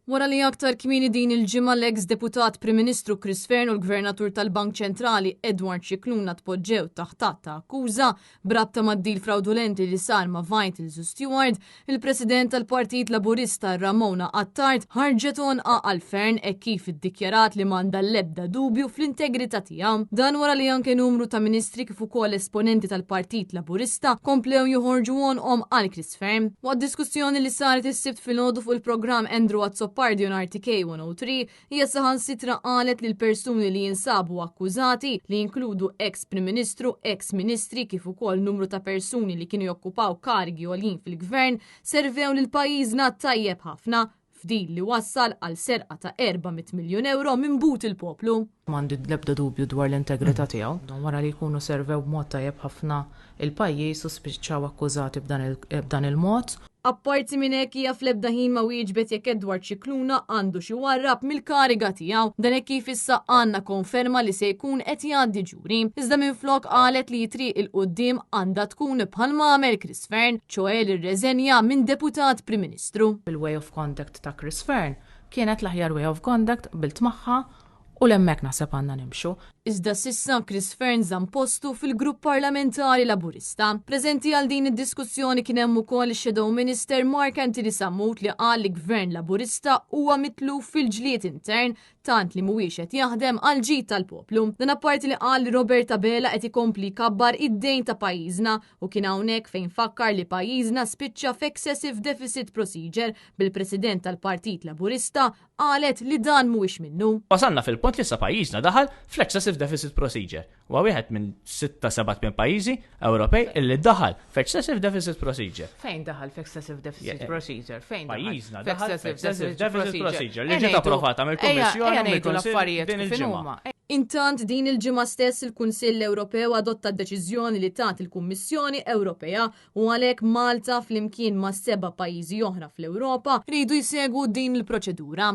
Wara li aktar kmieni din il-ġimgħa l-eks Deputat Prim Ministru Chris Fearne u l-Gvernatur tal-Bank Ċentrali Edward Scicluna tpoġġew taħt att ta' akkuża b'rabta mad-deal frawdulenti li sar ma' Vitals u Steward, il-President tal-Partit Laburista Ramona Attard ħarġet għonqha għal Fearne hekk kif iddikjarat li m'għandha l-ebda dubju fl-integrità tiegħu. Dan wara li anke numru ta' ministri kif ukoll esponenti tal-Partit Laburista komplew joħorġu għonqhom għal Chris Fearne. Waqt diskussjoni li saret is-Sibt filgħodu fuq il-programm Andrew Azzopardi on RTK 103, hija saħansitra qalet li l-persuni li jinsabu akkużati, li jinkludu eks Prim Ministru, eks Ministri kif ukoll numru ta' persuni li kienu jokkupaw karigi għoljin fil-Gvern, servew lil pajjiżna tajjeb ħafna f'deal li wassal għal serqa ta' 400 miljun ewro minn but il-poplu. M'għandi l-ebda dubju dwar l-integrità tiegħu. Wara li jkunu servew b'mod tajjeb ħafna il-pajjiż u spiċċaw akkużati b'dan il-mod. Apparti minn hekk hija fl-ebda ħin ma wieġbet jekk Edward Scicluna għandux iwarrab mill-kariga tiegħu. Dan hekk kif issa għandna konferma li se jkun qed jgħaddi ġuri. Iżda minflok qalet li t-triq 'il quddiem għandha tkun bħalma għamel Chris Fearne, ċoe li rreżenja minn Deputat Prim Ministru. Il-way of conduct ta' Chris Fearne kienet l-aħjar way of conduct, qbilt magħha u l-hemmhekk naħseb għandna nimxu. Iżda s'issa Chris Fearne żamm postu fil-Grupp Parlamentari Laburista. Preżenti għal din id-diskussjoni kien hemm ukoll ix-Shadow Minister Mark Anthony Sammut li qal li Gvern Laburista huwa mitluf fil-ġlied intern tant li mhuwiex qed jaħdem għall-ġid tal-poplu. Dan apparti li qal li Robert Abela qed ikompli jkabbar id-dejn ta' pajjiżna u kien hawnhekk fejn fakkar li pajjiżna spiċċa f'excessive deficit procedure bil-President tal-Partit Laburista qalet li dan mhuwiex minnu. Wasalna fil-punt li issa pajjiżna daħal fl-excessive deficit procedure. Huwa wieħed minn sitta, seba' tmien pajjiżi Ewropej illi daħal f'excessive deficit procedure. Fejn daħal f'excessive deficit procedure? Fejn daħal? Pajjiżna daħal f'excessive deficit procedure li ġiet approvata mill-Kummissjoni u mill-Kunsill din il-ġimgħa. Intant din il-ġimgħa stess il-Kunsill Ewropew adotta d-deċiżjoni li tat il-Kummissjoni Ewropea u għalhekk Malta flimkien ma' seba' pajjiżi oħra fl-Ewropa jridu jsegwu din il-proċedura.